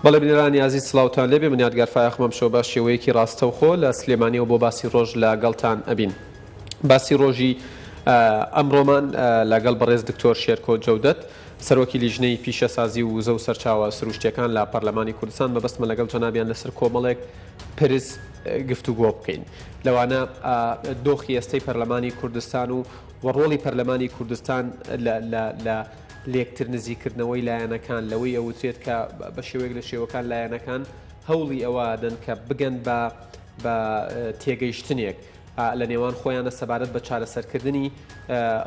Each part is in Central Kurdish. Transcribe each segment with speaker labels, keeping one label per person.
Speaker 1: بەڵێ بینەرانی ئازیز سڵاوتان لێبێ من یادگار فایەقم ئەمشەو بە شێوەیەکی ڕاستەوخۆ لە سلێمانیەوە بۆ باسی ڕۆژ لە گەڵتان ئەبین باسی ڕۆژی ئەمڕۆمان لەگەڵ بەڕێز دکتۆر شێرکۆ جەودەت سەرۆکی لیژنەی پیشەسازی و وزە و سەرچاوە سروشتیەکان لە پەرلەمانی کوردستان مەبەستمە لەگەڵ جەنابیان لەسەر کۆمەڵێک پرس گفتوگۆ بکەین لەوانە دۆخی ئێستەی پەرلەمانی کوردستان و و ڕۆڵی پەرلەمانی کوردستان لە لە لە لێکتر نزیککردنەوەی لایەنەکان لەوەی ئەوترێت کە بە شێوەیەک لە شێوەکان لایەنەکان هەوڵی ئەوە ئەدەن کە بگەن بە بە تێگەیشتنێک لە نێوان خۆیانە سەبارەت بە چارەسەرکردنی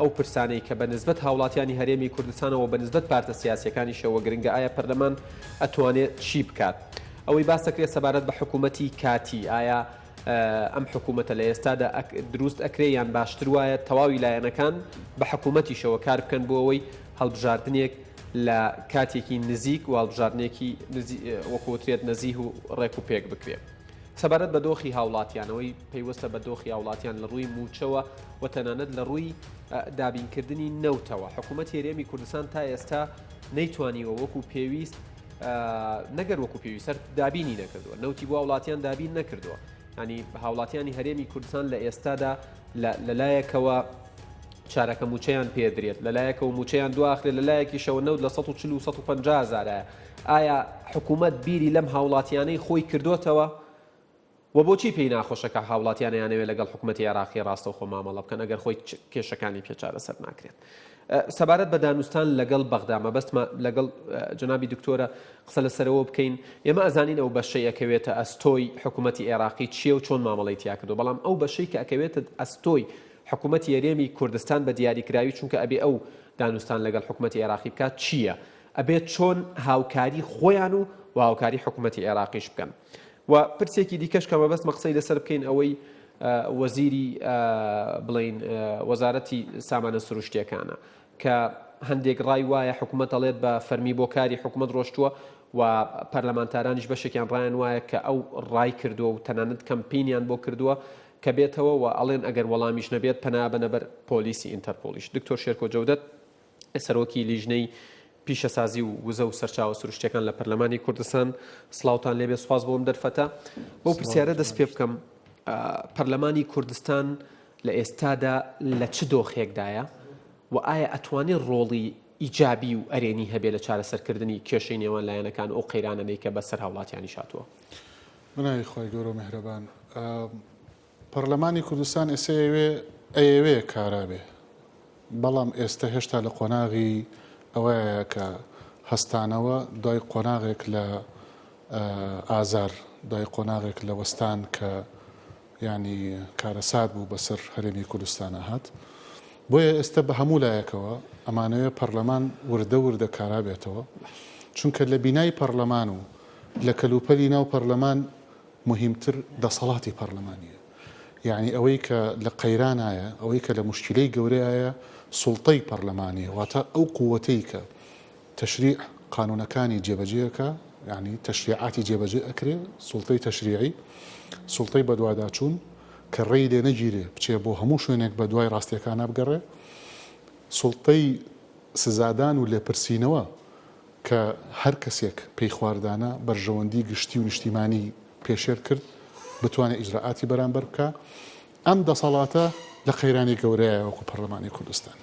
Speaker 1: ئەو پرسانەی کە بە نسبەت هاوڵاتیانی هەرێمی کوردستانەوە بە نسبەت پارتە سیاسیەکانیشەوە گرنگە ئایا پەرلەمان ئەتوانێت چی بکات ئەوەی باس دەکرێت سەبارەت بە حکوومەتی کاتی ئایا ئەم حکوومەتە لە ئێستادا دروست ئەکرێ یان باشتر وایە تەواوی لایەنەکان بە حکوومەتیشەوە کار بکەن بۆ ئەوەی هەڵبژاردنێک لە کاتێکی نزیک و هەڵبژاردنێکی وەکو وترێت نەزیه و ڕێک و پێک بکرێ. سەبارەت بە دۆخی هاوڵاتیان، ئەوەی پەیوەستە بە دۆخی هاوڵاتیان لە ڕووی مووچەوە و تەنانەت لە ڕووی دابینکردنی نەوتەوە، حکوومەتی هەرێمی کوردستان تا ئێستا نەیتوانیوە وەکو پێویست نەگەر وەکو پێویست هەر دابینی نەکردووە، نەوتی بۆ هاوڵاتیان دابین نەکردووە. ینی هاوڵاتیانی هەرێمی کوردستان لە ئێستادا لەلایەکەوە چارەکە مووچەیان پێدرێت، لەلایەکەوە مووچەیان دواخرێت، لەلایەکیشەوە نەوت لە 140 و 150 هەزارایە. ئایا حکوومەت بیری لەم هاوڵاتیانەی خۆی کردۆتەوە؟ وە بۆچی پێی ناخۆشە کە هاوڵاتیان ئەیانەوێت لەگەڵ حکومەتی عێراقی ڕاستەوخۆ مامەڵە بکەن ئەگەر خۆی کێشەکانی پێ چارەسەر ناکرێت؟ سەبارەت بە دانوستان لەگەڵ بەغدا مەبەستمە لەگەڵ جەنابی دکتۆرە قسە لەسەرەوە بکەین ئێمە ئەزانین ئەو بەشەی ئەکەوێتە ئەستۆی حکومەتی عێراقی چییە و چۆن مامەڵەی تیا کردووە بەڵام ئەو بەشەی کە ئەکەوێتە ئەستۆی حکومەتی هەرێمی کوردستان بە دیاریکراوی چونکە ئەبێ ئەو دانوستان لەگەڵ حکومەتی عێراقی بکات چییە ئەبێت چۆن هاوکاری خۆیان و و هاوکاری حکومەتی عێراقیش بکەن و پرسێکی دیکەش کە مەبەستمە قسەی لەسەر بکەین ئەوەی وەزیری بڵین وەزارەتی سامانە سروشتیەکانە کە هەندێک ڕای وایە حکوومەت ئەڵێت بە فەرمی بۆ کاری حکوومەت ڕۆشتووە و پەرلەمانتارانیش بەشێکیان ڕایان وایە کە ئەو ڕای کردووە و تەنانەت کەمپینیان بۆ کردووە کە بێتەوە و ئەڵێن ئەگەر وەڵامیش نەبێت پەنا بەنە بەر پۆلیسی ئینتەرپۆلیش دکتۆر شێرکۆ جەودەت سەرۆکی لیژنەی پیشەسازی و وزە و سەرچاوە سروشتیەکان لە پەرلەمانی کوردستان سڵاوتان لێبێ سوپاس بۆ ئەم دەرفەتە بەو پرسیارە دەست پێ بکەم پەرلەمانی کوردستان لە ئێستادا لە چ دۆخێکدایە و ئایا ئەتوانێت ڕۆڵی ئیجابی و ئەرێنی هەبێ لە چارەسەرکردنی کێشەی نێوان لایەنەکان ئەو قەیرانەی کە بەسەر هاوڵاتیانیش هاتووە؟
Speaker 2: بەناوی خوای گەورە و میهرەبان پەڕلەمانی کوردستان ئێستا ئەیەوێ ئەیەوێ کارا بێ بەڵام ئێستە هێشتا لە قۆناغی ئەوەیە کە هەستانەوە دوای قۆناغێک لە ئازار دوای قۆناغێک لە وەستان کە ینی کارەسات بوو بەسەر هەرێمی کوردستانە هات بۆیە ئێستا بە هەموو لایەکەوە ئەمانەوێ پەرلەمان وردە وردە کارا بێتەوە چونکە لە بینای پەرلەمان و لە کەلوپەلی ناو پەرلەمان موهیمتر دەسەڵاتی پەڕلەمانیە. یەعنی ئەوەی کە لە قەیرانایە، ئەوەی کە لە موشکیلەی گەورەیایە سوڵتەی پەڕلەمانیە، واتە ئەو قووەتەی کە تەشریع قانوونەکانی جێبەجێ ئەکا، یەعنی تەشریعاتی جێبەجێ ئەکرێ، سوڵتەی تەشریعی، سوڵتەی بەدواداچوون کە ڕێی لێ نەگیرێ بچێ بۆ هەموو شوێنێک بە دوای ڕاستیەکانا بگەڕێ، سوڵتەی سزادان و لێپرسینەوە کە هەر کەسێک پێی خواردانە بەرژەوەندی گشتی و نیشتیمانی پێشێل کرد بتوانێ ئیجرائاتی بەرامبەر بکا، ئەم دەسەڵاتە لە قەیرانی گەورەیە وەکو پەرلەمانی کوردستان.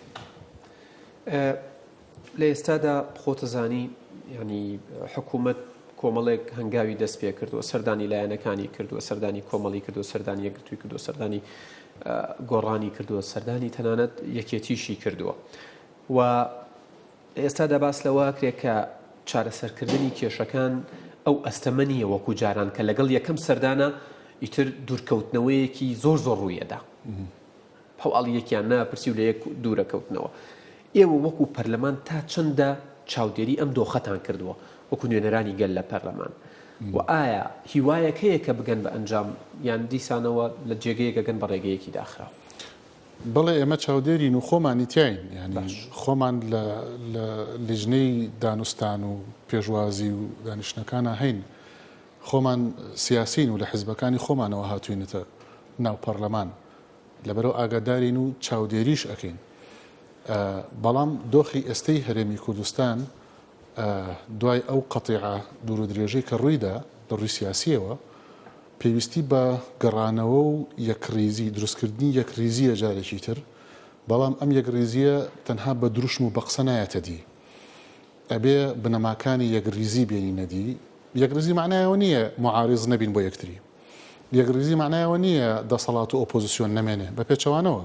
Speaker 1: لە ئێستادا خۆتەزانی یانی حکوومەت کۆمەڵێک هەنگاوی دەست پێ کردووە، سەردانی لایەنەکانی کردووە، سەردانی کۆمەڵی کردووە، سەردانی یەکگرتووی کردووە، سەردانی گۆڕانی کردووە، سەردانی تەنانەت یەکێتیشی کردووە و لە ئێستادا باس لەوە ئەکرێت کە چارەسەرکردنی کێشەکان ئەو ئەستەمە نییە وەکو جاران کە لەگەڵ یەکەم سەردانە ئیتر دوورکەوتنەوەیەکی زۆر زۆر ڕوویەدا هەواڵی یەکیان ناپرسی و لە یەک دوورەکەوتنەوە. ئێوە وەکو پەرلەمان تا چەندە چاودێری ئەم دۆخەتان کردووە وەکو نوێنەرانی گەل لە پەرلەمان و ئایا هیوایەک هەیە کە بگەن بە ئەنجام یان دیسانەوە لە جێگەیەک ئەگەن بە ڕێگەیەکی داخراو؟
Speaker 2: بەڵێ ئێمە چاودێرین و خۆمانی تیاین یانی خۆمان لە لە لیژنەی دانوستان و پێشوازی و دانیشتنەکانا هەین خۆمان سیاسین و لە حزبەکانی خۆمانەوە هاتوینەتە ناو پەڕلەمان لەبەرئەوە ئاگادارین و چاودێریش ئەکەین بەڵام دۆخی ئێستەی هەرێمی کوردستان. دوای ئەو قەتیعە دوورودرێژەی کە ڕوویدا لە ڕووی سیاسییەوە، پێویستی بە گەڕانەوە و یەکڕیزی، دروستکردنی یەکڕیزییە جارێکی تر، بەڵام ئەم یەکڕیزییە تەنها بە دروشم و بە قسە نایەتە دی. ئەبێ بنەماکانی یەکڕیزی بێنینە دی. یەکڕیزی مەعنای ئەوە نییە موعاریز نەبین بۆ یەکتری. یەکڕیزی مەعنای ئەوە نییە دەسەڵات و ئۆپۆزسیۆن نەمێنێ، بە پێچەوانەوە.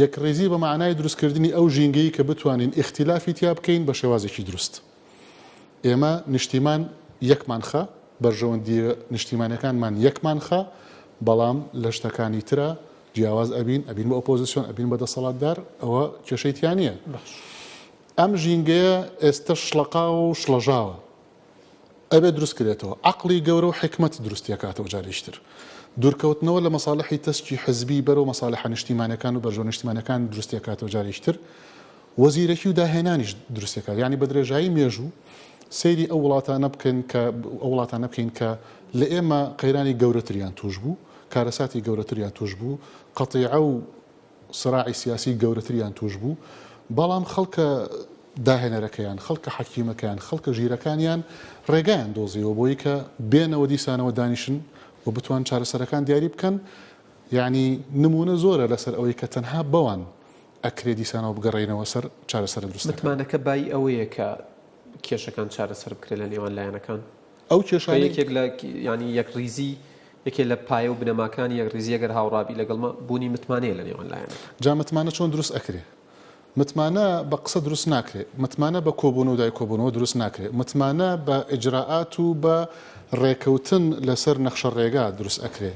Speaker 2: یەکڕیزی بە مەعنای دروستکردنی ئەو ژینگەی کە بتوانین ئیختیلافی تیا بکەین بە شێوازێکی دروست. ئێمە نیشتیمان یەکمان خا، بەرژەوەندییە نیشتیمانیەکانمان یەکمان خا، بەڵام لە شتەکانی ترا جیاواز ئەبین، ئەبین بە ئۆپۆزسیۆن، ئەبین بە دەسەڵاتدار، ئەوە کێشەی تیا نییە. ئەم ژینگەیە ئێستە شڵەقاوە و شڵەژاوە. ئەبێ دروست کرێتەوە. عەقڵی گەورە و حیکمەت دروستی ئەکاتەوە جارێکی تر. دوورکەوتنەوە لە مەساڵحی تەسکی حزبی بەرەو مەساڵحە نیشتیمانیەکان و بەرژەوەندە نیشتیمانیەکان دروستی ئەکاتەوە جارێکی تر. و زیرەکی و داهێنانیش دروستی ئەکات. یانی بە درێژایی مێژوو سەیری ئەو وڵاتانە بکەن کە ئەو وڵاتانە بکەین کە لە ئێمە قەیرانی گەورەتریان تووش بوو، کارەساتی گەورەتریان تووش بوو، قەتیعە و سراعی سیاسی گەورەتریان تووش بوو، بەڵام خەڵکە داهێنەرەکەیان، خەڵکە حەکیمەکەیان، خەڵکە ژیرەکانیان ڕێگایان دۆزیەوە بۆی کە بێنەوە دیسانەوە دانیشن و بتوان چارەسەرەکان دیاری بکەن، یانی نموونە زۆرە لەسەر ئەوەی کە تەنها بەوان ئەکرێ دیسانەوە بگەڕێینەوە سەر چارەسەرە دروستەکان.
Speaker 1: متمانەکە بایی ئەوەیە کە کێشەکان چارەسەر بکرێت لە نێوان لایەنەکان؟
Speaker 2: ئەو کێشانەی.
Speaker 1: یەکێک لە یانی یەکڕیزی یەکێ لە پایە و بنەماکانی یەکڕیزی ئەگەر هاوڕابی لەگەڵمە بوونی متمانەیە لە نێوان لایەنەکان.
Speaker 2: جا متمانە چۆن دروست ئەکرێ؟ متمانە بە قسە دروست ناکرێ، متمانە بە کۆبوونەوە دوای کۆبوونەوە دروست ناکرێ، متمانە بە ئیجرائات و بە ڕێکەوتن لەسەر نەخشە ڕێگا دروست ئەکرێ.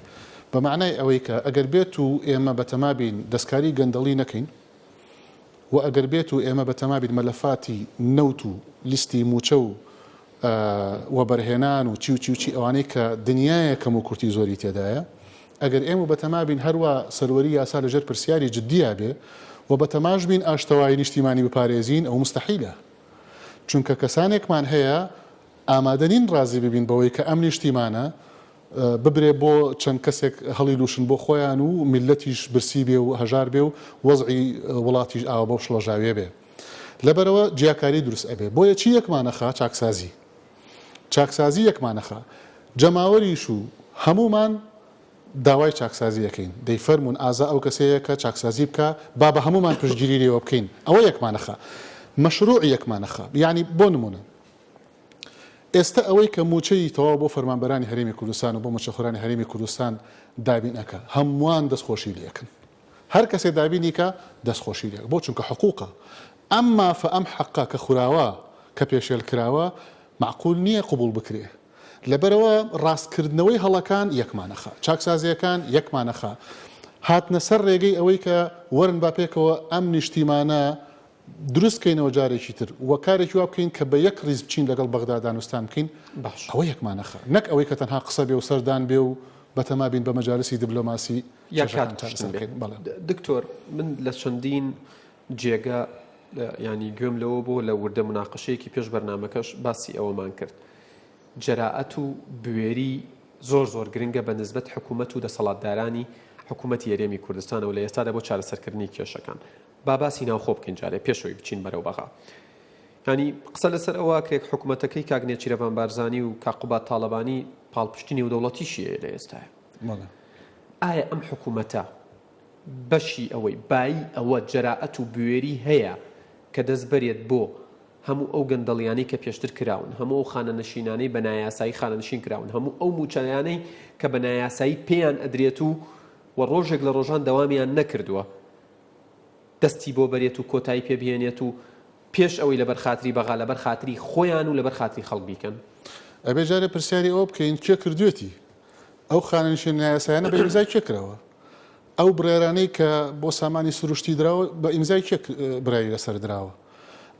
Speaker 2: بە مەعنای ئەوەی کە ئەگەر بێت و ئێمە بەتەما بین دەستکاری گەندەڵی نەکەین و ئەگەر بێت و ئێمە بەتەما بین مەلەفاتی نەوت و لیستی مووچە و وەبەرهێنان و چی و چی و چی ئەوانەی کە دنیایەک کەموکورتی زۆری تێدایە، ئەگەر ئێمە بەتەما بین هەروا سەروەری یاسا لەژێر پرسیاری جددیا بێ و بەتەماش بین ئاشتەوایی نیشتیمانی بپارێزین ئەوە موستەحیلە. چونکە کەسانێکمان هەیە ئامادە نین ڕازی ببین بەوەی کە ئەم نیشتیمانە ببرێ بۆ چەند کەسێک هەڵیلوشن بۆ خۆیان و میللەتیش برسی بێ و هەژار بێ و وەزعی وڵاتیش ئاوا بەو شڵەژاویە بێ. لەبەرئەوە جیاکاری دروست ئەبێ. بۆیە چی یەکمانەخا؟ چاکسازی. چاکسازی یەکمانەخا. جەماوەریش و هەموومان داوای چاکسازی ئەکەین. دەی فەرموون ئازا ئەو کەسەیە کە چاکسازی بکا، با بە هەموومان پشتگیری لێوە بکەین. ئەوە یەکمانەخا. مەشروع یەکمانەخا. یانی بۆ نموونە ئێستە ئەوەی کە مووچەی تەواو بۆ فەرمانبەرانی هەرێمی کوردستان و بۆ مووچەخۆرانی هەرێمی کوردستان دابین ئەکا، هەمووان دەستخۆشی لێ ئەکەن. هەر کەسێ دابینی کا دەست خۆشی لێ بۆ چونکە حقوقە ئەم مافە ئەم حەقە کە خوراوە کە پێشێل کراوە مەعقول نیە قبوڵ بکرێ لەبەرئەوە ڕاست کردنەوەی هەڵەکان یەکمانەخا چاکسازیەکان یەکمانەخا هاتنە سەر ڕێگەی ئەوەی کە وەرن با پێکەوە ئەم نیشتیمانە دروست کەینەوە جارێکی تر و کارێکی وا بکەین کە بە یەک ڕیز بچین لەگەڵ بەغدا دانوستان بکەین
Speaker 1: باش.
Speaker 2: ئەوە یەکمانەخا نەک ئەوەی کە تەنها قسە بێ و سەردان بێ و بەتەما بین بە مەجالسی دبلۆماسی
Speaker 1: یا کات
Speaker 2: کێشەکان
Speaker 1: کوشتن
Speaker 2: چارەسەر
Speaker 1: بێ.
Speaker 2: بکەین بەڵێ.
Speaker 1: دکتۆر من لە چەندین جێگە یانی گوێم لەوە بۆ لە وردە مناقەشەیەکی پێش بەرنامەکەش باسی ئەوەمان کرد جەرائەت و بوێری زۆر زۆر گرنگە بە نسبەت حکوومەت و دەسەڵاتدارانی حکوومەتی هەرێمی کوردستانەوە لە ئێستادا بۆ چارەسەرکردنی کێشەکان با باسی ناوخۆ بکەین جارێ پێش ئەوەی بچین بەرەو بەغا یانی قسە لەسەر ئەوە کرێک حکوومەتەکەی کاک نێچیرەڤان بارزانی و کاک قوباد تاڵەبانی پاڵپشتی نێودەوڵەتیشی هەیە لە ئێستایا ئایا ئەم حکوومەتە بەشی ئەوەی بایی ئەوە جەرائەت و بوێری هەیە کە دەست بەرێت بۆ هەموو ئەو گەندەڵیانەی کە پێشتر کراون، هەموو ئەو خانەنشینانەی بە نایاسایی خانەنشین کراون، هەموو ئەو مووچەیانەی کە بە نایاسایی پێیان ئەدرێت و و ڕۆژێک لە ڕۆژان دەوامیان نەکردووە، دەستی بۆ بەرێت و کۆتایی پێ بهێنێت و پێش ئەوەی لەبەر خاتری بەغا لەبەر خاتری خۆیان و لەبەر خاتری خەڵک بیکەن.
Speaker 2: ئەبێ جارێ پرسیاری ئەوە بکەین کێ کردوێتی؟ ئەو خانەنشینە نایاسایانە بە ئیمزای کێ کراوە؟ ئەو بڕیارانەی کە بۆ سامانی سروشتی دراوە بە ئیمزای کێ بڕیاری لەسەر دراوە؟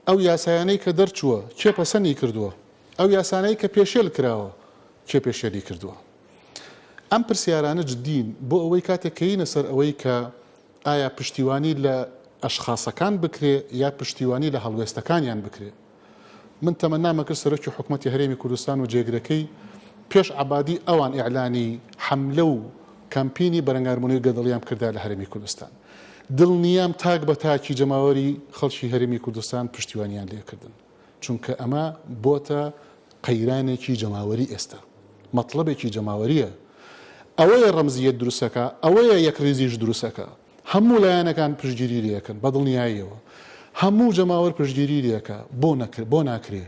Speaker 2: ئەو یاسایانەی کە دەرچووە کێ پەسەنی کردووە؟ ئەو یاسانەی کە پێشێل کراوە کێ پێشێلی کردووە؟ ئەم پرسیارانە جدین بۆ ئەوەی کاتێک کەینە سەر ئەوەی کە ئایا پشتیوانی لە ئەشخاسەکان بکرێ یا پشتیوانی لە هەڵوێستەکانیان بکرێ؟ من تەمەنام ئەکرد سەرۆکی حکومەتی هەرێمی کوردستان و جێگرەکەی پێش عەبادی ئەوان ئیعلانی حەملە و کەمپینی بەرەنگاربوونەوەی گەندەڵیان بکردایە لە هەرێمی کوردستان. دڵنیام تاک بە تاکی جەماوەری خەڵکی هەرێمی کوردستان پشتیوانیان لێکردن. چونکە ئەمە بۆتە قەیرانێکی جەماوەری ئێستا مەتڵەبێکی جەماوەریە ئەوەیە ڕەمزیەت دروستەکا ئەوەیە یەکڕیزیش دروستەکا هەموو لایەنەکان پشتگیری لێکەن بە دڵنیاییەوە هەموو جەماوەر پشتگیری لێکا بۆ نەکرێ بۆ ناکرێ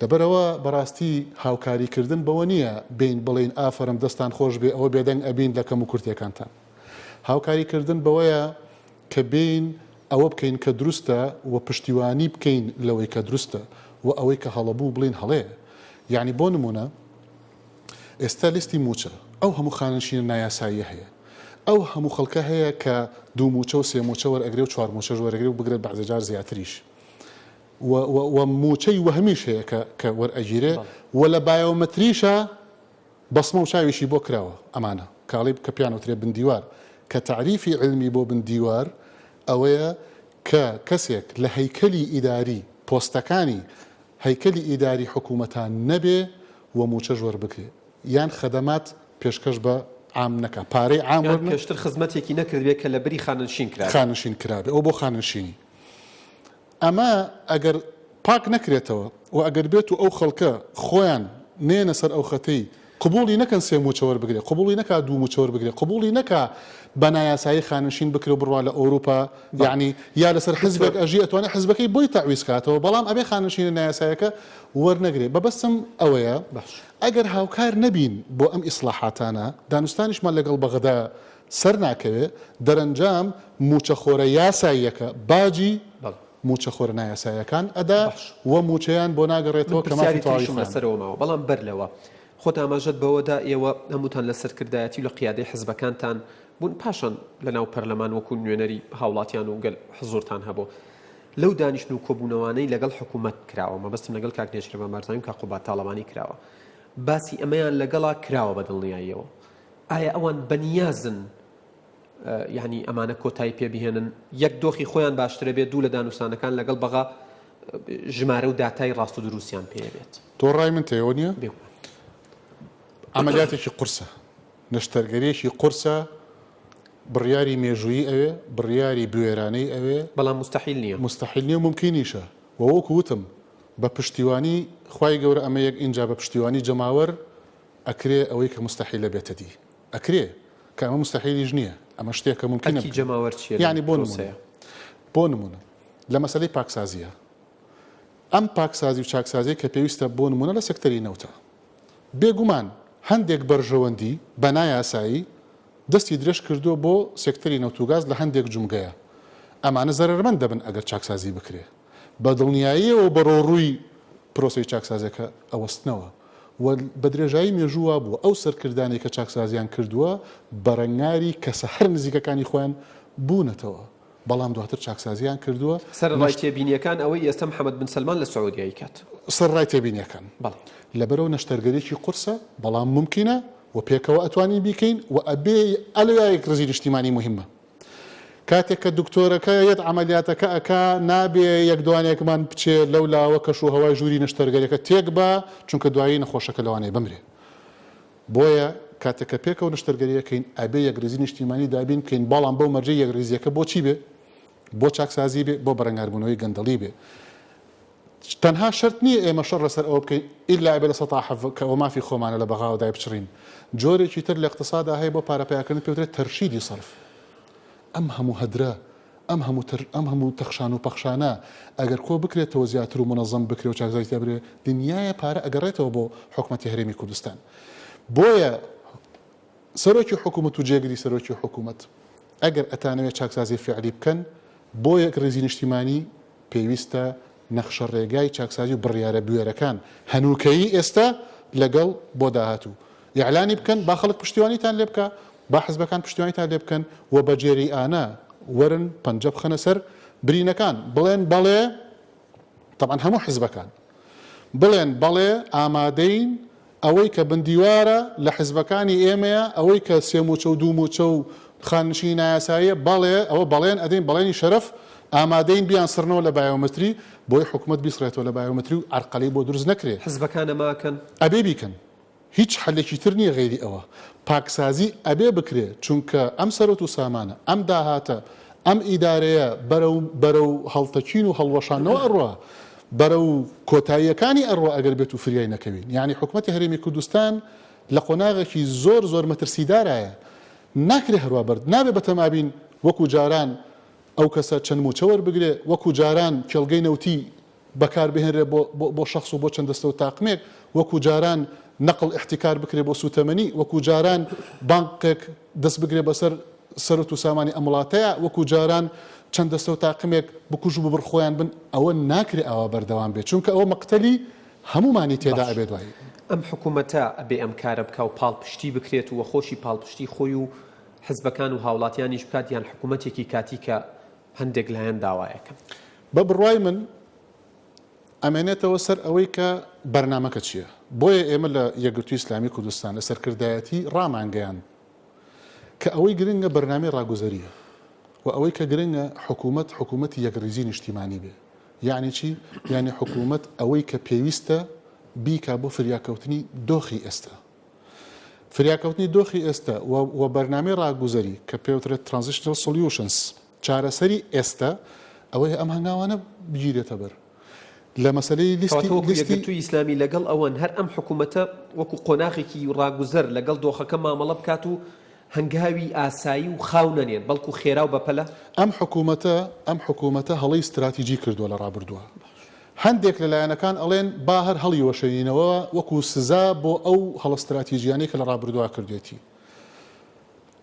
Speaker 2: لەبەرئەوە بەڕاستی هاوکاری کردن بەوە نییە بێین بڵێین ئافەرم دەستان خۆش بێ ئەوە بێدەنگ ئەبین لە کەموکورتیەکانتان هاوکاری کردن بەوەیە کە بێین ئەوە بکەین کە دروستە و پشتیوانی بکەین لەوەی کە دروستە و ئەوەی کە هەڵە بوو بڵێین هەڵەیە یانی بۆ نمونە ئێستا لیستی موچە ئەو هەموو خانەنشینە نایاساییە هەیە ئەو هەموو خەڵکە هەیە کە دوو موچە و سێ موچە وەرئەگرێ و چوار موچەش وەرەگرێ و بگرە بەعزێ جار زیاتریش و و و موچەی وەهمیش هەیە کە کە وەرئەگیرێ و لە بایۆمەتریشا بەصمە و چاویشی بۆ کراوە ئەمانە کاڵی کە پێیان وترێ بن دیوار کە تەعریفی عیلمی بۆ بن دیوار ئەوەیە کە کەسێک لە هەیکەلی ئیداری پۆستەکانی هەیکەلی ئیداری حکومەتا نەبێ و موچەش وەربگرێ یان خەدەمات پێشکەش بە عام نەکا پارەی عام
Speaker 1: یان وەرنە پێشتر خزمەتێکی نەکردبێ کە لە بری خانەنشین کرابێ.
Speaker 2: خانەنشین کرابێ ئەوە بۆ خانەنشینی. ئەمە ئەگەر پاک نەکرێتەوە و ئەگەر بێت و ئەو خەڵکە خۆیان نەیەنە سەر ئەو خەتەی قبوڵی نەکەن سێ مووچە وەربگرێ، قبوڵی نەکا دوو مووچە وەربگرێ، قبوڵی نەکا بە نایاسایی خانەنشین بکرێ و بڕوا لە ئەوروپا یەعنی یا لەسەر حزبێک ئەژی ئەتوانێ حزبەکەی بۆی تەعویز کاتەوە بەڵام ئەبێ خانەنشینە نایاسایەکە وەرنەگرێ. مەبەستم ئەوەیە ئەگەر هاوکار نەبین بۆ ئەم ئیسڵاحاتانە دانوستانیشمان لەگەڵ بەغدا سەر ناکەوێ، دەرەنجام مووچەخۆرە یاساییەکە باجی مووچەخۆرە نایاساییەکان ئەدا و مووچەیان بۆ
Speaker 1: من
Speaker 2: ناگەڕێتەوە کە مافی
Speaker 1: پرسیاری
Speaker 2: تەواوی
Speaker 1: تریشم
Speaker 2: خۆیانە.
Speaker 1: لەسەرەوە ماوە، بەڵام بەر لەوە، خۆت ئاماژەت بەوە دا ئێوە هەمووتان لە سەرکردایەتی و لە قیادەی حزبەکانتان بوون، پاشان لەناو پەرلەمان وەکو نوێنەری هاوڵاتیان و گەل حزوورتان هەبوو. لەو دانیشتن و کۆبوونەوانەی لەگەڵ حکوومەت کراوە، مەبەستم لەگەڵ کاک نێچیرڤان بارزانی و کاک قوباد تاڵەبانی کراوە، باسی ئەمەیان لەگەڵا کراوە بە دڵنیاییەوە. ئایا ئەوان بەنیازن یانی ئەمانە کۆتایی پێ بهێنن یەک دۆخی خۆیان باشترە بێت دوو لە دانوستانەکان لەگەڵ بەغا ژمارە و داتای ڕاست و دروستیان پێ بێت.
Speaker 2: تۆ ڕای من تێوە نییە؟
Speaker 1: بێگومان.
Speaker 2: عەمەلیاتێکی قورسە، نەشتەرگەریەکی قورسە، بڕیاری مێژوویی ئەوێ، بڕیاری بوێرانەی ئەوێ.
Speaker 1: بەڵام موستەحیل نییە.
Speaker 2: موستەحیل نییە و مومکینیشە. وە وەکو وتم بە پشتیوانی خوای گەورە ئەمە یەک ئینجا بە پشتیوانی جەماوەر ئەکرێ ئەوەی کە موستەحیلە بێتە دی. ئەکرێ، کە ئەمە موستەحیلیش نییە، ئەمە شتێکە مومکینە
Speaker 1: ئەرکی
Speaker 2: بکرێ.
Speaker 1: جەماوەر چییە لەم
Speaker 2: یانی بۆ نموونە،
Speaker 1: پرۆسەیە؟
Speaker 2: بۆ نموونە لە مەسەلەی پاکسازییە، ئەم پاکسازی و چاکسازییە کە پێویستە بۆ نموونە لە سێکتەری نەوتە، بێگومان هەندێک بەرژەوەندی بە نایاسایی دەستی درێژ کردووە بۆ سێکتەری نەوت و گاز لە هەندێک جومگەیە، ئەمانە زەرەرمەند دەبن ئەگەر چاکسازی بکرێ. بە دڵنیاییەوە بەرەوڕووی پرۆسەی چاکسازیەکە ئەوەستنەوە و بە درێژایی مێژوو وابووە ئەو سەرکردانەی کە چاکسازیان کردووە بەرەنگاری کەسە هەر نزیکەکانی خۆیان بوونەتەوە بەڵام دواتر چاکسازیان کردووە.
Speaker 1: سەرەڕای تێبینیەکان ئەوەی ئێستا محەمەد بن سەلمان لە سعودیە ئەیکات.
Speaker 2: سەرەڕای تێبینیەکان.
Speaker 1: بەڵێ.
Speaker 2: لەبەرئەوە نەشتەرگەریەکی قورسە بەڵام مومکینە و پێکەوە ئەتوانین بیکەین و ئەبێ ئەلێ یەکڕیزی نیشتیمانی موهیمە. کاتێک کە دکتۆرەکە یەت عەمەلیاتەکە ئەکا نابێ یەک دوانێکمان بچێ لەو لاوە کەش و هەوای ژووری نەشتەرگەریەکە تێک با چونکە دوایی نەخۆشەکە لەوانەیە بمرێ بۆیە کاتێک کە پێکەوە نەشتەرگەری ئەکەین ئەبێ یەکریزی نیشتیمانی دابین بکەین بەڵام بەو مەرجەی یەکریزیەکە بۆ چی بێ بۆ چاکسازی بێ بۆ بەرەنگاربوونەوەی گەندەڵی بێ تەنها شەرت نییە ئێمە شەڕ لەسەر ئەوە بکەین ئیلا ئەبێ 7% کە ئەوە مافی خۆمانە لە بەغاوە دایبچڕین. جۆرێکی تر لە ئیقتسادا هەیە بۆ پارە پەیاکردن پێ وترێت تەرشیدی سەرف. ئەم هەموو هەدرە، ئەم هەموو تر ئەم هەموو تەخشان و پەخشانە ئەگەر کۆ بکرێتەوە زیاتر و مونەزەم بکرێ و چاکسازی تیا برێ دنیایە پارە ئەگەڕێتەوە بۆ حکومەتی هەرێمی کوردستان. بۆیە سەرۆکی حکومەت و جێگری سەرۆکی حکومەت ئەگەر ئەتانەوێ چاکسازی فیعلی بکەن بۆ یەکڕیزی نیشتیمانی پێویستە نەخشەڕێگای چاکسازی و بڕیارە بوێرەکان هەنووکەیی ئێستا لەگەڵ بۆ داهاتوو ئیعلانی بکەن با خەڵک پشتیوانیتان لێ بکا با حزبەکان پشتیوانیتان لێ بکەن و بە جەریئانە وەرن پەنجە بخەنە سەر برینەکان بڵێن بەڵێ تەبعەن هەموو حزبەکان بڵێن بەڵێ ئامادەین ئەوەی کە بندیوارە لە حزبەکانی ئێمەیە، ئەوەی کە سێ مووچە و دوو مووچە و خانەنشینی نایاساییە، بەڵێ ئەوە بەڵێن ئەدەین، بەڵێنی شەرەف، ئامادەین بیانسڕنەوە لە بایۆمەتری، بۆی حکومەت بیسڕێتەوە لە بایۆمەتری و عەرقەلەی بۆ دروست نەکرێ.
Speaker 1: حزبەکان ئەمە ئەکەن؟
Speaker 2: ئەبێ بیکەن. هیچ حەلێکی تر نییە غەیری ئەوە. پاکسازی ئەبێ بکرێ، چونکە ئەم سەروەت و سامانە، ئەم داهاتە، ئەم ئیدارەیە بەرەو بەرەو هەڵتەکین و هەڵوەشاندنەوە ئەڕوا. بەرەو کۆتاییەکانی ئەڕوا ئەگەر بێت و فریای نەکەوین. یانی حکومەتی هەرێمی کوردستان لە قۆناغێکی زۆر زۆر مەترسیدارایە. ناکرێ هەروا بەرد نابێ بەتەمابین وەکو جاران ئەو کەسە چەند موچە وەربگرێ، وەکو جاران کێڵگەی نەوتی بەکار بهێنرێ بۆ بۆ شەخس و بۆ چەند دەستە و تاقمێک، وەکو جاران نەقڵ ئیحتیکار بکرێ بۆ سوتەمەنی، وەکو جاران بانقێک دەست بگرێ بەسەر سەروەت و سامانی ئەم وڵاتەیا، وەکو جاران چەند دەستە و تاقمێک بکوژ و ببڕ خۆیان بن، ئەوە ناکرێ ئاوا بەردەوام بێ، چونکە ئەوە مەقتەلی هەموومانی تێدا
Speaker 1: باش
Speaker 2: ئەبێ دوایی.
Speaker 1: ئەم حکومەتە ئەبێ ئەم کارە بکا و پاڵپشتی بکرێت و خۆشی پاڵپشتی خۆی و حزبەکان و هاوڵاتیانیش بکات یان حکومەتێکی کاتی کە هەندێک لایەن داوایەکەن؟
Speaker 2: بە بڕوای من ئەمێنێتەوە سەر ئەوەی کە بەرنامەکە چییە. بۆیە ئێمە لە یەکگرتووی ئیسلامی کوردستان لە سەرکردایەتی ڕامانگەیاند کە ئەوەی گرنگە بەرنامەی ڕاگوزەرییە و ئەوەی کە گرنگە حکوومەت حکوومەتی یەکڕیزی نیشتیمانی بێ. یانی چی؟ یانی حکوومەت ئەوەی کە پێویستە بیکا بۆ فریاکەوتنی دۆخی ئێستا. فریاکەوتنی دۆخی ئێستا و و بەرنامەی ڕاگوزەری کە پێوترێت Transitional Solutions، چارەسەری ئێستا ئەوەیە ئەم هەنگاوانە بگیرێتە بەر لە مەسەلەی لیستی
Speaker 1: کەواتە وەکو
Speaker 2: لیستی.
Speaker 1: یەکگرتووی ئیسلامی لەگەڵ ئەوەن هەر ئەم حکوومەتە وەکو قۆناغێکی ڕاگوزەر لەگەڵ دۆخەکە مامەڵە بکات و هەنگاوی ئاسایی و خاو نەنێن بەڵکو خێرا و بەپەلە؟
Speaker 2: ئەم حکوومەتە ئەم حکوومەتە هەڵەی ستراتیجی کردووە لە ڕابردووە. هەندێک لە لایەنەکان ئەڵێن با هەر هەڵیوەشێنینەوە وەکو سزا بۆ ئەو هەڵە ستراتیجیانەی کە لە ڕابردووە کردوێتی.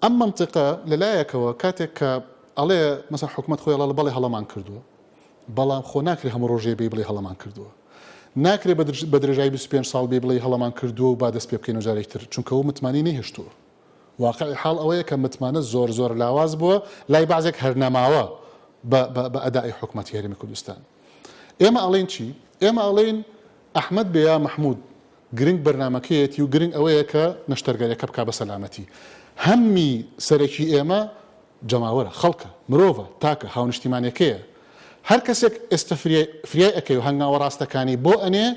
Speaker 2: ئەم مەنتیقە لە لایەکەوە کاتێک کە ئەڵێ مەسەن حکومەت خۆی ئەڵێ بەڵێ هەڵەمان کردووە بەڵام خۆ ناکرێ هەموو ڕۆژێ بێی بڵێی هەڵەمان کردووە. ناکرێ بە درێژایی 25 ساڵ بێی بڵێی هەڵەمان کردووە و با دەست پێ بکەینەوە جارێکی تر چونکە ئەو متمانەی نەهێشتووە. واقعی حاڵ ئەوەیە کە متمانە زۆر زۆر لاواز بووە لای بەعزێک هەر نەماوە بە بە بە ئەدائی حکومەتی هەرێمی کوردستان. ئێمە ئەڵێین چی؟ ئێمە ئەڵێین ئەحمەد بێ یا مەحمود گرنگ بەرنامەکەیەتی و گرنگ ئەوەیە کە نەشتەرگەریەکە بکا بە سەلامەتی. هەممی سەرەکی ئێمە جەماوەرە، خەڵکە، مرۆڤە، تاکە، هاونیشتیمانیەکەیە. هەر کەسێک ئێستە فریای فریای ئەکەوێ و هەنگاوە ڕاستەکانی بۆ ئەنێ،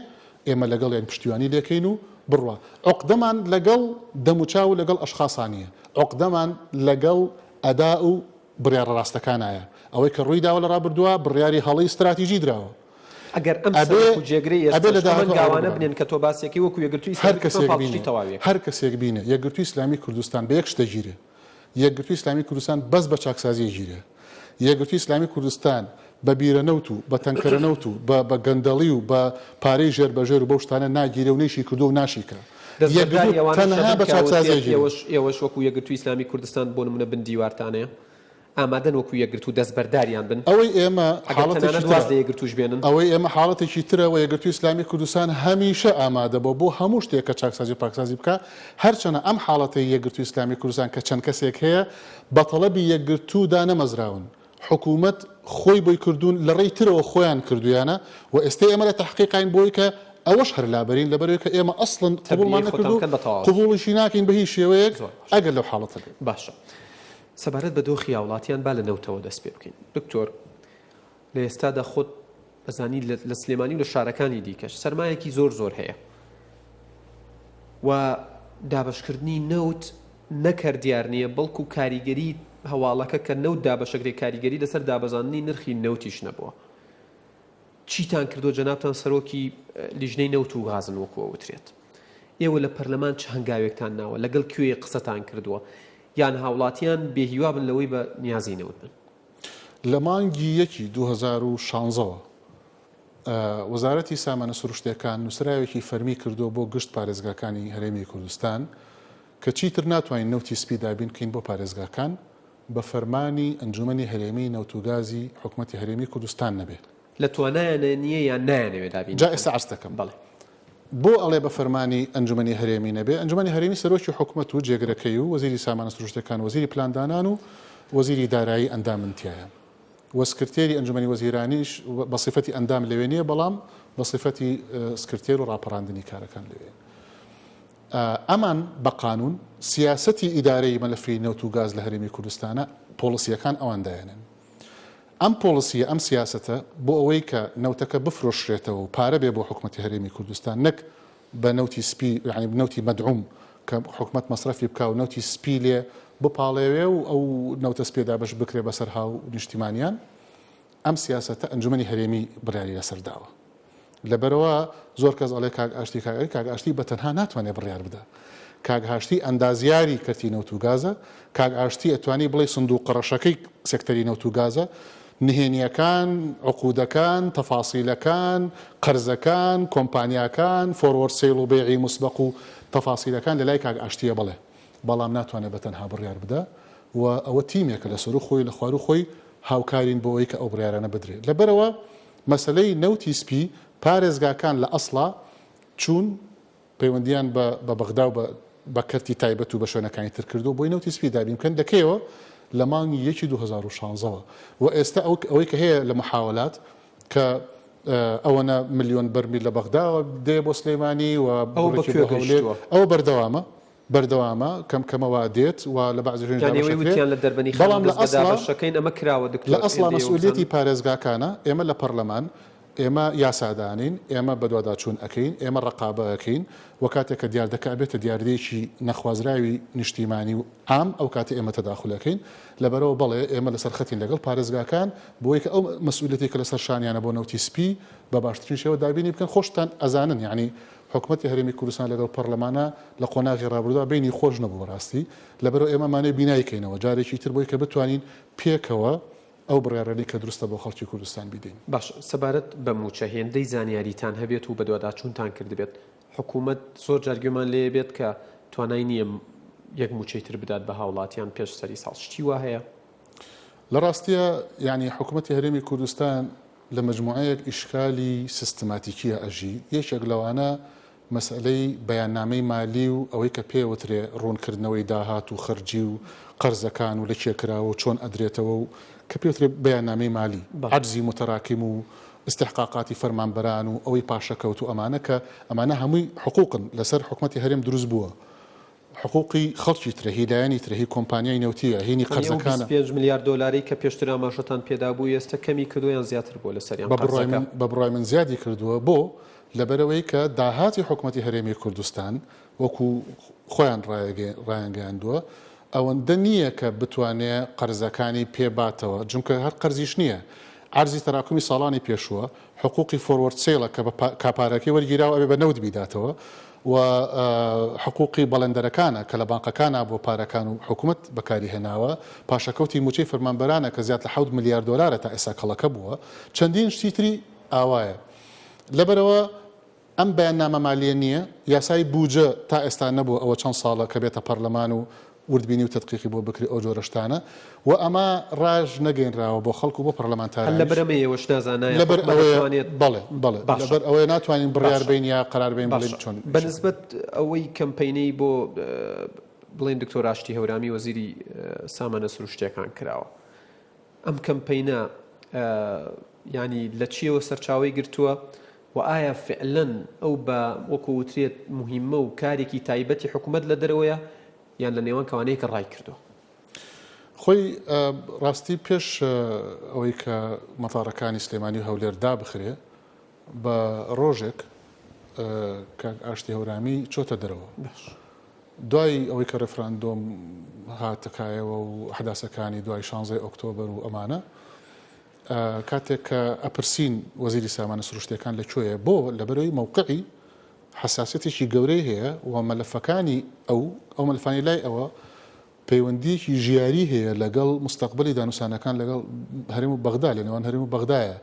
Speaker 2: ئێمە لەگەڵیان پشتیوانی لێکەین و بڕوا. عوقدەمان لەگەڵ دەموچاو و لەگەڵ ئەشخاسا نییە. عوقدەمان لەگەڵ ئەدا و بڕیاڕە ڕاستەکانایە. ئەوەی کە ڕووی داوە لە ڕابردووا بڕیاری هەڵەی ستراتیجی دراوە.
Speaker 1: ئەگەر ئەم
Speaker 2: ئەبێ
Speaker 1: سەرۆک و جێگرەی
Speaker 2: ئەبێ لە
Speaker 1: ئێستەش ئەم
Speaker 2: داهاتوو ئاوڕ
Speaker 1: هەنگاوانە
Speaker 2: بدەنەوە.
Speaker 1: بنێن کە تۆ باسی ئەکەی وەکوو یەکگرتووی
Speaker 2: هەر
Speaker 1: ئیسلامی کوردستان
Speaker 2: کەسێک
Speaker 1: پاڵپشتی
Speaker 2: بینێ
Speaker 1: تەواوی ئەکەن.
Speaker 2: هەر کەسێک بینێ یەکگرتووی ئیسلامی کوردستان بە یەک شت دەگیرێ. یەکگرتووی ئیسلامی کوردستان بەس بە چاکسازی ئەگیرێ. یەکگرتووی ئیسلامی کوردستان بە بیرە نەوت و بە تەنکەرە نەوت و بە بە گەندەڵی و بە پارەی ژێر بە ژێر و بەو شتانە ناگیرێ و نەیشی کردووە و ناشیکا.
Speaker 1: دەستبەرداری
Speaker 2: یەکگرتوو
Speaker 1: ئەوانەش
Speaker 2: تەنها
Speaker 1: ئەبن
Speaker 2: بە
Speaker 1: کە
Speaker 2: چاکسازی
Speaker 1: وتیان
Speaker 2: ئەگیرێ.
Speaker 1: ئێوەش ئێوەش وەکوو یەکگرتووی ئیسلامی کوردستان بۆ نموونە بن دیوارتانەیە. ئامادەن وەکو یەکگرتوو دەستبەرداریان بن؟
Speaker 2: ئەوەی ئێمە
Speaker 1: ئەگەر
Speaker 2: حاڵەتێکی
Speaker 1: تەنانەت واز
Speaker 2: ترە
Speaker 1: لە یەکگرتووش بێنن؟
Speaker 2: ئەوەی ئێمە حاڵەتێکی ترە و یەکگرتووی ئیسلامی کوردستان هەمیشە ئامادە بووە بۆ هەموو شتێک کە چاکسازی و پاکسازی بکا، هەرچەنە ئەم حاڵەتەی یەکگرتووی ئیسلامی کوردستان کە چەند کەسێک هەیە بە تەڵەبی یەکگرتوو دانەمەزراون، حکوومەت خۆی بۆی کردوون لە ڕێی ترەوە خۆیان کردوویانە و ئێستە ئێمە لە تەحقیقاین بۆی کە ئەوەش هەر لابەرین لەبەرئەوەی کە ئێمە ئەسڵەن
Speaker 1: تەبریەی
Speaker 2: قبووڵمان
Speaker 1: خۆتان
Speaker 2: نەکردووە و
Speaker 1: بکەن بە تەواوەتی.
Speaker 2: قبووڵیشی ناکەین بە هیچ شێوەیەک
Speaker 1: زۆر باشە.
Speaker 2: ئەگەر لەو حاڵەتە بێت.
Speaker 1: باشە. سەبارەت بە دۆخی هاوڵاتیان با لە نەوتەوە دەست پێ بکەین. دکتۆر لە ئێستادا خۆت ئەزانی لە سلێمانی و لە شارەکانی دیکەش سەرمایەکی زۆر زۆر هەیە و دابەشکردنی نەوت نەک هەر دیار نییە بەڵکو کاریگەری هەواڵەکە کە نەوت دابەشەکرێ کاریگەری لەسەر دابەزاندنی نرخی نەوتیش نەبووە. چیتان کردووە جەنابتان سەرۆکی لیژنەی نەوت و غازن وەکو ئەوترێت ئێوە لە پەرلەمان چ هەنگاوێکتان ناوە لەگەڵ کوێ قسەتان کردووە یان هاوڵاتیان بێ هیوا بن لەوەی بە نیازی نەوت بن؟
Speaker 2: لە مانگی یەکی 2016 وە وەزارەتی سامانە سروشتیەکان نوسراوێکی فەرمی کردووە بۆ گشت پارێزگاکانی هەرێمی کوردستان کە چیتر ناتوانین نەوتی سپی دابین بکەین بۆ پارێزگاکان بە فەرمانی ئەنجومەنی هەرێمی نەوت و گازی حکومەتی هەرێمی کوردستان نەبێ.
Speaker 1: لە توانایانە نییە یان نایانەوێ دابینی
Speaker 2: جا
Speaker 1: بکەن؟
Speaker 2: ئێستا عەرز دەکەم.
Speaker 1: بەڵێ.
Speaker 2: بۆ ئەڵێ بە فەرمانی ئەنجومەنی هەرێمی نەبێ؟ ئەنجومەنی هەرێمی سەرۆکی حکومەت و جێگرەکەی و وەزیری سامانە سروشتیەکان و وەزیری پلاندانان و وەزیری دارایی ئەندامن تیایا و سکرتێری ئەنجومەنی وەزیرانیش بە سیفەتی ئەندام لەوێ نییە بەڵام بە سیفەتی سکرتێر و ڕاپەڕاندنی کارەکان لەوێ. ئەمان بە قانوون سیاسەتی ئیدارەی مەلەفی نەوت و گاز لە هەرێمی کوردستانە پۆڵسییەکان ئەوان دایەنێن. ئەم پۆڵسییە، ئەم سیاسەتە بۆ ئەوەی کە نەوتەکە بفرۆشرێتەوە و پارە بێ بۆ حکومەتی هەرێمی کوردستان نەک بە نەوتی سپی یانی نەوتی مەدعوم کە حکومەت مەسرەفی بکا و نەوتی سپی لێ بپاڵێوێ و ئەو نەوتە سپیە دابەش بکرێ بەسەر هاونیشتیمانیان، ئەم سیاسەتە ئەنجومەنی هەرێمی بڕیاری لەسەر داوە. لەبەرئەوە زۆر کەس ئەڵێ کاک ئاشتی کاک ئەرێ کاک ئاشتی بە تەنها ناتوانێ بڕیار بدا. کاک ئاشتی ئەندازیاری کەرتی نەوت و گازە، کاک ئاشتی ئەتوانی بڵێی سندوقە ڕەشەکەی سێکتەری نەوت و گازە، نهێنیەکان، عقودەکان، تەفاسیلەکان، قەرزەکان، کۆمپانیاکان، forward sale و بەیعی موسبەق و تەفاسیلەکان لەلای کاک ئاشتیە بەڵێ بەڵام ناتوانێ بە تەنها بڕیار بدا و ئەوە تیمێکە لە سەرو خۆی لە خوارو خۆی هاوکارین بۆ ئەوەی کە ئەو بڕیارانە بدرێ لەبەرئەوە مەسەلەی نەوتی سپی پارێزگاکان لە ئەسڵا چوون پەیوەندییان بە بە بەغدا و بە بە کەرتی تایبەت و بە شوێنەکانی تر کردووە بۆی نەوتی سپی دابین بکەن لە کەیەوە؟ لە مانگی یەکی 2016 وە و ئێستا ئەو ئەوەی کە هەیە لە محاوەلات کە ئەوەنە ملیۆن بەرمیل لە بەغداوە دێ بۆ سلێمانی و
Speaker 1: ئەوە بە
Speaker 2: بڕێکی
Speaker 1: کوێ
Speaker 2: بۆ هەولێر
Speaker 1: گەیشتووە؟
Speaker 2: ئەوە بەردەوامە بەردەوامە کەم کەمە وا دێت و لە بەعزی شوێنیش
Speaker 1: یانی
Speaker 2: دابەش
Speaker 1: ئەوەی
Speaker 2: ئەکرێ
Speaker 1: وتیان لە دەربەنیخانە
Speaker 2: بەڵام لە
Speaker 1: دەست بە
Speaker 2: ئەسڵا
Speaker 1: دابەشەکەین ئەمە کراوە
Speaker 2: لە
Speaker 1: دکتۆر
Speaker 2: ئەسڵا
Speaker 1: هێندەی ئەوە
Speaker 2: مەسئولیەتی
Speaker 1: بزانم.
Speaker 2: پارێزگاکانە ئێمە لە پەڕلەمان ئێمە یاسا دانین، ئێمە بەدواداچوون ئەکەین، ئێمە ڕەقابە ئەکەین و کاتێک کە دیاردەکە ئەبێتە دیاردەیەکی نەخوازراوی نیشتیمانی و عام ئەو کاتە ئێمە تەداخول ئەکەین. لەبەرئەوە بەڵێ ئێمە لەسەر خەتین لەگەڵ پارێزگاکان بۆی کە ئەو مەسئولیەتەی کە لەسەر شانیانە بۆ نەوتی سپی بە باشترین شێوە دابینی بکەن. خۆشتان ئەزانن یەعنی حکومەتی هەرێمی کوردستان لەگەڵ پەڕلەمانا لە قۆناغی ڕابردووا بەینی خۆش نەبوو بەڕاستی. لەبەرئەوە ئێمە ئەمانەوێ بینای کەینەوە جارێکی تر بۆی کە بتوانین پێکەوە ئەو بڕیارانەی کە دروستە بۆ خەڵکی کوردستان بیدەین.
Speaker 1: باشە سەبارەت بە مووچە هێندەی زانیاریتان هەبێت و بەدواداچوونتان کردبێت، حکوومەت زۆر جار گوێمان لێ بێت کە توانای نییە یەک مووچەی تر بدات بە هاوڵاتیان پێش سەری ساڵ، شتی وا هەیە؟
Speaker 2: لە ڕاستیا یانی حکوومەتی هەرێمی کوردستان لە مەجموعەیەک ئیشکالی سیستماتیکییا ئەژی، یەکێک لەوانە مەسەلەی بەیاننامەی مالی و ئەوەی کە پێوترێ ڕوونکردنەوەی داهات و خەرجی و قەرزەکان و لە کێ کراوە و چۆن ئەدرێتەوە و کە پێوترێ بەیاننامەی مالی، عەجزی موتەراکیم و ئیستحقاقاتی فەرمانبەران و ئەوەی پاشەکەوت و ئەمانە کە ئەمانە هەمووی حقوقن لەسەر حکومەتی هەرێم دروست بووە. حقوقی خەڵکی ترە، هی لایەنی ترە، هی کۆمپانیای نەوتییە، هینی
Speaker 1: یانی ئەو
Speaker 2: قەرزەکانە.
Speaker 1: 25 ملیار دۆلارەی کە پێشتر ئاماژەتان پێدابوو ئێستە کەمی کردووە یان زیاتر بووە لەسەریان
Speaker 2: بە بڕوای
Speaker 1: قەرزەکە؟
Speaker 2: من بە بڕوای من زیادی کردووە، بۆ؟ لەبەرئەوەی کە داهاتی حکومەتی هەرێمی کوردستان وەکو خۆیان ڕایانگەیاندووە ئەوەندە نییە کە بتوانێ قەرزەکانی پێ باتەوە، جونکە هەر قەرزیش نییە عەرزی تەراکومی ساڵانی پێشووە، حقوقی forward sale ە کە بە کاپارەکەی وەرگیراوە ئەبێ بە نەوت بیداتەوە و حقوقی بەڵێندەرەکانە کە لە بانقەکانا بووە پارەکان و حکومەت بەکاری هێناوە، پاشەکەوتی مووچەی فەرمانبەرانە کە زیاد لە حەوت ملیار دۆلارە تا ئێستا کەڵەکە بووە، چەندین شتی تری ئاوایە. لەبەرئەوە ئەم بەیاننامە مالیە نییە، یاسای بوجە تا ئێستا نەبووە ئەوە چەند ساڵە کە بێتە پەرلەمان و وردبینی و تەدقیقی بۆ بکرێ ئەو جۆرە شتانە و ئەمە ڕاژ نەگەینراوە بۆ خەڵک و بۆ
Speaker 1: هەر
Speaker 2: پەرلەمانتارانیش.
Speaker 1: لەبەر ئەمەیە ئێوەش نازانایە
Speaker 2: لەبەر
Speaker 1: حکومەت
Speaker 2: ئەوەیە
Speaker 1: دەتوانێت
Speaker 2: بەڵێ بەڵێ
Speaker 1: باشە
Speaker 2: لەبەر ئەوەیە ناتوانین بڕیار
Speaker 1: باشە
Speaker 2: بەین یا قەرار بەین بڵێین
Speaker 1: باشە
Speaker 2: چۆن
Speaker 1: بە
Speaker 2: ئیشەکە.
Speaker 1: نسبەت ئەوەی کەمپەینەی بۆ بڵێین دکتۆر ئاشتی هەورامی وەزیری سامانە سروشتیەکان کراوە ئەم کەمپەینە یانی لە چیەوە سەرچاوەی گرتووە و ئایا فعلەن ئەو بە وەکو وترێت موهیمە و کارێکی تایبەتی حکومەت لە دەرەوەیە یان لە نێوان کەوانەیەکە ڕای کردووە؟
Speaker 2: خۆی ڕاستی پێش ئەوەی کە مەتارەکانی سلێمانی و هەولێر دابخرێ بە ڕۆژێک کاک ئاشتی هەورامی چۆتە دەرەوە. دوای ئەوەی کە ڕێفراندۆم هاتە کایەوە و ئەحداسەکانی دوای شانزەی ئۆکتۆبەر و ئەمانە، کاتێک کە ئەپرسین وەزیری سامانە سروشتیەکان لە کوێیە بۆ؟ لەبەرئەوەی مەوقعی حەساسیەتێکی گەورەی هەیە و مەلەفەکانی ئەو، ئەو مەلەفانەی لای ئەوە پەیوەندیەکی ژیاری هەیە لەگەڵ موستەقبەلی دانوسانەکان لەگەڵ هەرێم و بەغدا، لە نێوان هەرێم و بەغدایە.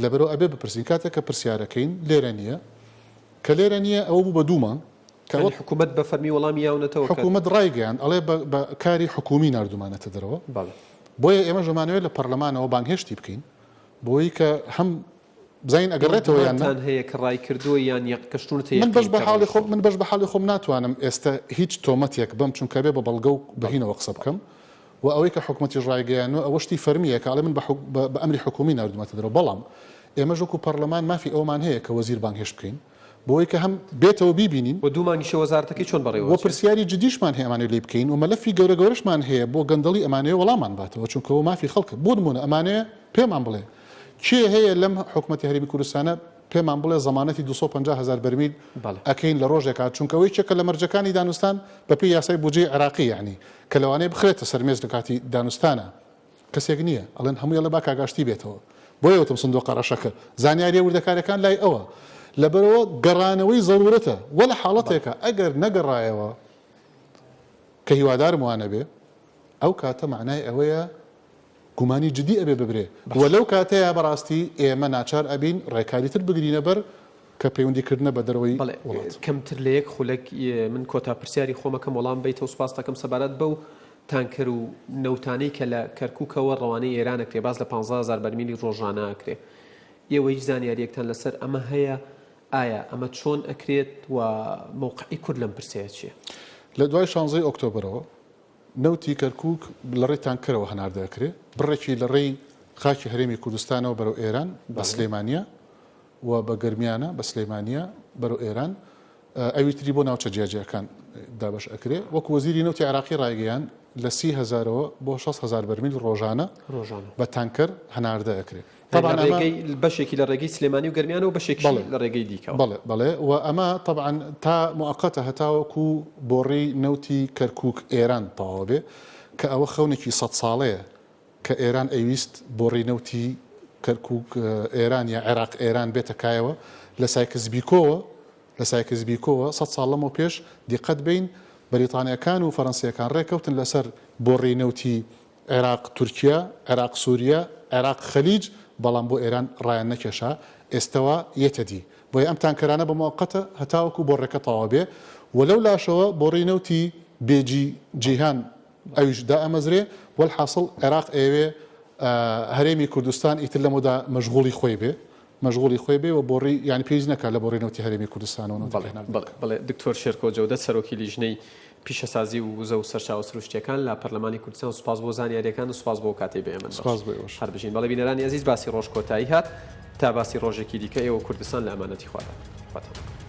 Speaker 2: لەبەرئەوە ئەبێ بپرسین. کاتێک کە پرسیارەکەین لێرە نییە، کە لێرە نییە ئەوە بوو بە دوو مانگ. کە
Speaker 1: یانی حکوومەت بە فەرمی وەڵامی یاونەتەوە کە.
Speaker 2: حکوومەت ڕایگەیاند ئەڵێ بە بە کاری حکوومی ناردوومانەتە دەرەوە.
Speaker 1: بەڵێ.
Speaker 2: بۆیە ئێمەش ئەمانەوێت لە پەڕلەمانەوە بانگهێشتی بکەین بۆی کە هەم بزانین
Speaker 1: ئێوە
Speaker 2: ئەگەڕێتەوە یان نا.
Speaker 1: گومانتان هەیە کە ڕایکردووە یان یەق گەشتوونەتە
Speaker 2: من بەش
Speaker 1: یەقین
Speaker 2: بە
Speaker 1: کە
Speaker 2: حاڵی خۆم
Speaker 1: ڕۆیشتووە؟
Speaker 2: من بەش بە حاڵی خۆم ناتوانم ئێستە هیچ تۆمەتێک بەم چونکە ئەبێ بە بەڵگە و بە
Speaker 1: بەڵێ
Speaker 2: هینەوە قسە
Speaker 1: بەڵێ.
Speaker 2: بکەم و ئەوەی کە حکومەتیش ڕایگەیاندووە ئەوە شتی فەرمییە کە ئەڵێ من بە بە ئەمری حکوومی ناردوومەتە دەرەوە بەڵام ئێمەش وەکوو پەڕلەمان مافی ئەوەمان هەیە کە وەزیر بانگهێشت بکەین بۆی کە هەم بێتەوە بیبینین.
Speaker 1: وە دوو مانگیشە وەزارەتەکەی چۆن بەڕێوە
Speaker 2: وە
Speaker 1: ئەچێ؟
Speaker 2: پرسیاری جدیشمان هەیە ئەمانەوێ لێی بکەین و مەلەفی گەورە گەورەشمان هەیە بۆ گەندەڵی ئەمانەوێ وەڵامان باتەوە چونکە ئەوە مافی خەڵکە بۆ نمونە ئەمانەوێ پێمان بڵێ کێ هەیە لەم حکومەتی هەرێمی کوردستانە پێمان بڵێ زەمانەتی 250 هەزار بەرمیل
Speaker 1: بەڵێ.
Speaker 2: ئەکەین لە ڕۆژێکا چونکە ئەوە یەکێکە لە مەرجەکانی دانوستان بەپێی یاسای بودجەی عێراقی یەعنی کە لەوانەیە بخرێتە سەر مێز لە کاتی دانوستانا کەسێک نییە ئەڵێن هەمووی ئەڵێ با کاک ئاشتی بێتەوە. بۆیە وتم سندوقە ڕەشەکە زانیاریە وردەکاریەکان لای ئەوە لەبەرئەوە گەڕانەوەی زەرورەتە وە لە حاڵەتێکا ئەگەر نەگەڕایەوە کە هیوادارم وا نەبێ ئەو کاتە مەعنای ئەوەیە گومانی جدی ئەبێ ببرێ وە لەو کاتەیا بەڕاستی ئێمە ناچار ئەبین ڕێکاری تر بگرینە بەر کە پەیوەندی کردنە بە دەرەوەی
Speaker 1: بەڵێ
Speaker 2: وڵات.
Speaker 1: کەمتر لە یەک خولەک من کۆتا پرسیاری خۆمەکەم وەڵام بەیتەوە سوپاست ئەکەم سەبارەت بەو تانکەر و نەوتانەی کە لە کەرکوکەوە ڕەوانەی ئێران ئەکرێ باس لە 15 هەزار بەرمیلی ڕۆژانە ئەکرێ ئێوە هیچ زانیاریەکتان لەسەر ئەمە هەیە ئایا ئەمە چۆن ئەکرێت و مەوقعی کورد لەم پرسەیە چیە؟
Speaker 2: لە دوای شانزەی ئۆکتۆبەرەوە نەوتی کەرکوک لە ڕێی تانکەرەوە هەناردە ئەکرێ، بڕێکی لە ڕێی خاکی هەرێمی کوردستانەوە بەرەو ئێران بە سلێمانیە و بە گەرمیانە بە سلێمانیە بەرەو ئێران، ئەوی تری بۆ ناوچە جیاجیاکان دابەش ئەکرێ. وەکو وەزیری نەوتی عێراقی ڕایگەیاند لە 30 هەزارەوە بۆ 60 هەزار بەرمیل ڕۆژانە بە تانکەر هەناردە ئەکرێ.
Speaker 1: تەبعەن ئەمە بەشێکی لە ڕێگەی سلێمانی و گەرمیانەوە و بەشێکیشی لە ڕێگەی دیکەوە.
Speaker 2: بەڵێ بەڵێ و ئەمە تەبعەن تا موئەقەتە هەتاوەکو بۆڕی نەوتی کەرکوک ئێران تەواو بێ کە ئەوە خەونێکی سەد ساڵەیە کە ئێران ئەیویست بۆڕی نەوتی کەرکوک ئێران یا عێراق ئێران بێتە کایەوە لە سایکس بیکۆوە لە سایکس بیکۆوە سەد ساڵ لەمەو پێش دیقەت بەین بەریتانیەکان و فەرەنسیەکان ڕێکەوتن لەسەر بۆڕی نەوتی عێراق تورکیا، عێراق سوریا، عێراق خەلیج، بەڵام بۆ ئێران ڕایان نەکێشا، ئێستەوا یەتە دی. بۆیە ئەم تانکەرانە بە موەقەتە هەتاوەکو بۆڕێکە تەواو بێ و لەو لاشەوە بۆڕی نەوتی بێجی جیهان ئەویش دائەمەزرێ، وەلحاسڵ عێراق ئەیەوێ هەرێمی کوردستان ئیتر لەمەودا مەشغوڵی خۆی بێ. مەشغوڵی خۆی بێ و بۆڕی یانی پێویست نەکات لە بۆڕی نەوتی هەرێمی کوردستانەوە نەوت
Speaker 1: بەڵێ هەناردە بەڵێ بکات. بەڵێ دکتۆر شێرکۆ جەودەت سەرۆکی لیژنەی پیشەسازی و وزە و سەرچاوە سروشتیەکان لە پەرلەمانی کوردستان سوپاس بۆ زانیاریەکان و سوپاس بۆ ئەو کاتەی بە ئێمەت بەخشی.
Speaker 2: سوپاس بۆ ئێوەش.
Speaker 1: هەر بژین. بەڵێ بینەرانی ئەزیز باسی ڕۆژ کۆتایی هات تا باسی ڕۆژێکی دیکە ئێوە و کوردستان لە ئەمانەتی خوادا. خواتان لەگەڵ.